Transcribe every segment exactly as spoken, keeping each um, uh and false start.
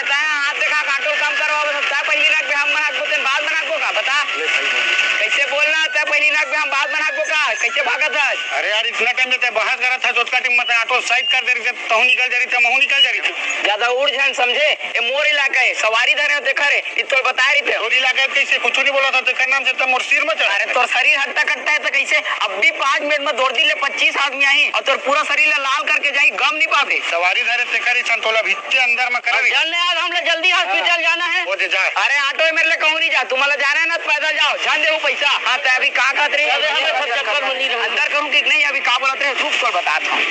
तैं हाथ देखा, काटो काम करवाओ, बस तैं पहिली नाक पे हम मन हाकबो, तेन बाद मन हाकबो का? बता। ले भाई, बोल। कैसे बोलना, तैं पहिली नाक पे हम बाद मन हाकबो का? कैसे भागत हस? अरे यार, इतना टाइम देते बहस करत है, तो उसका टाइम मत ऑटो साइड कर दे रही थे, तहु निकल जा रही थे, महू निकल जा रही थे। ज्यादा उड़ झन समझे, ये मोर इलाका है, सवारी धरे होते खरे, ये तो बताए रही थे। मोर इलाका है, कैसे कुछ नहीं बोला था, तो करना से तो मोर सिर में चढ़ा। अरे तोर शरीर हट्टा कट्टा है तो कैसे? अब भी पाँच मिनट में दौड़ दी ले पच्चीस आदमी आही और तोर पूरा शरीर ला लाल करके जाही, गम नहीं पाबे। सवारी धरे तेकर इसन तोला भीतरे अंदर में करे अब रही। चल ना यार, हमला जल्दी हॉस्पिटल जाना है। वो दे जा। अरे ऑटो में मेरे लिए कहूँ नहीं जा, तुम्हारा जाना है ना तो पैदल जाओ, झन देहू पैसा। हाँ, तो अभी का कहत रही? अरे हमें सब चक्कर में नहीं रहना। अंदर करूँ कि नहीं, अभी का बोलत रहे, रुक तो बताता हूँ।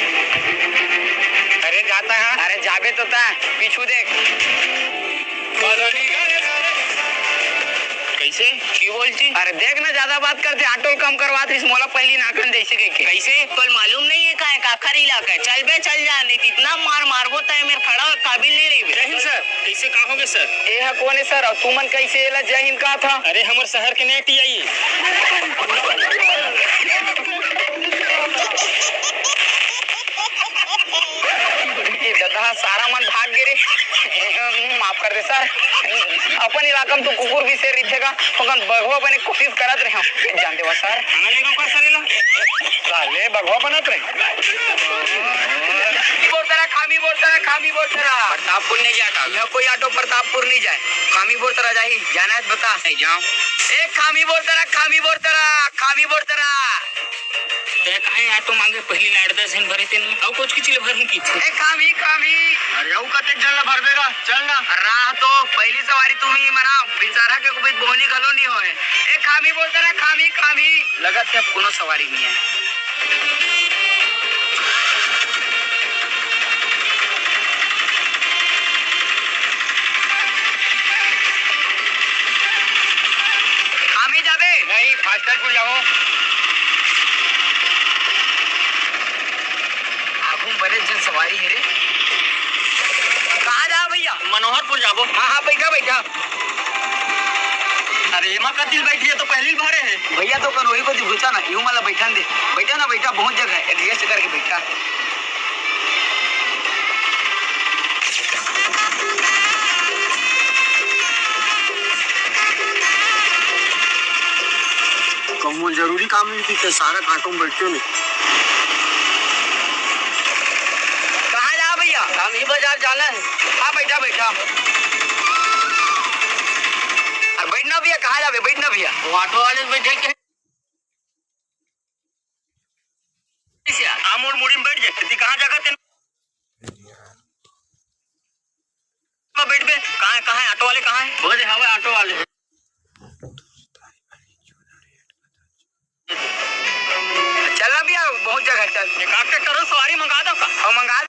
अरे जाता है। अरे जाबे तो ता, पीछू देख। कैसे? की बोलती? अरे देख ना, ज्यादा बात करते, ऑटो कम करवात रहिस, मोला पहली नाकन जैसे कह के। कैसे? कल मालूम नहीं है का है, काखर इलाका है। चल बे, चल जा, नहीं तो इतना मार मारबो तय मेरे खड़ा काबिल नहीं रही बे। जय हिंद सर। कैसे का होगे सर? ए हा कौन है सर? और तुमन कैसे एला जय हिंद कहा था? अरे हमर शहर के नया टीआई। ए ददा, सारा मन भाग गे रे। माफ कर दे सर, अपन इलाका में तो कुकुर भी शेर रहिथे का, मगर बघवा बने कोशिश करत रहे हम। जान देवा सर। कहाँ ले गो का सर एला? साले बघवा बनत रहे। बोलता रहा, खामी बोलता रहा, खामी बोलता रहा। प्रतापपुर नहीं जाता। यहाँ कोई ऑटो प्रतापपुर नहीं जाए। खामी बोलता रहा जाही, जाना है तो बता। नहीं जाओ। ए खामी बोलता रहा, खामी बोलता रहा, खामी बोलता रहा। ते काहे ऑटो मांगे, पहली लाड़ दस झन भरे तेन, अउ कुछ किची ले भरहूं की। ए खामी, खामी। अरे अउ कतेक झन ला भर देगा, चल ना। राह तो पहली सवारी तुम ही मना, बिचारा के कोई बोहनी घलो नहीं होए। ए खामी बोलता रहा, खामी, खामी। लगत है कोनो सवारी नहीं है। खामी जाबे? नहीं, फास्टरपुर जाओ। आगू में बड़े जन सवारी है रे। कहाँ जा भैया? मनोहरपुर जाबो। हाँ, हाँ, बैठा, बैठा। अरे, एमा कतिल बैठी है तो पहली भरे है। भैया तो कन वही को दिखुचा ना, यूं वाला बैठा दे। बैठा ना, बैठा, बहुत जगह है, एडजस्ट करके बैठा। कहूँ जरूरी काम नहीं थी, सारा कांटो में बैठते नहीं। कहाँ जा भैया? हम ही बाजार जाना है। हाँ, बैठा, बैठा। अरे बैठना भैया, कहाँ जाबे? बैठना भैया। वो ऑटो वाले बैठे के। आ मोर मुड़ी में बैठ जाए, ती कहाँ जगह तेन में बैठ बे? कहाँ है, कहाँ है? ऑटो वाले कहाँ है? वो दे हवा ऑटो वाले। चलना भैया, बहुत जगह है, चल। एक आध ट्रैक्टर और सवारी मंगा दो का? हाँ, मंगा।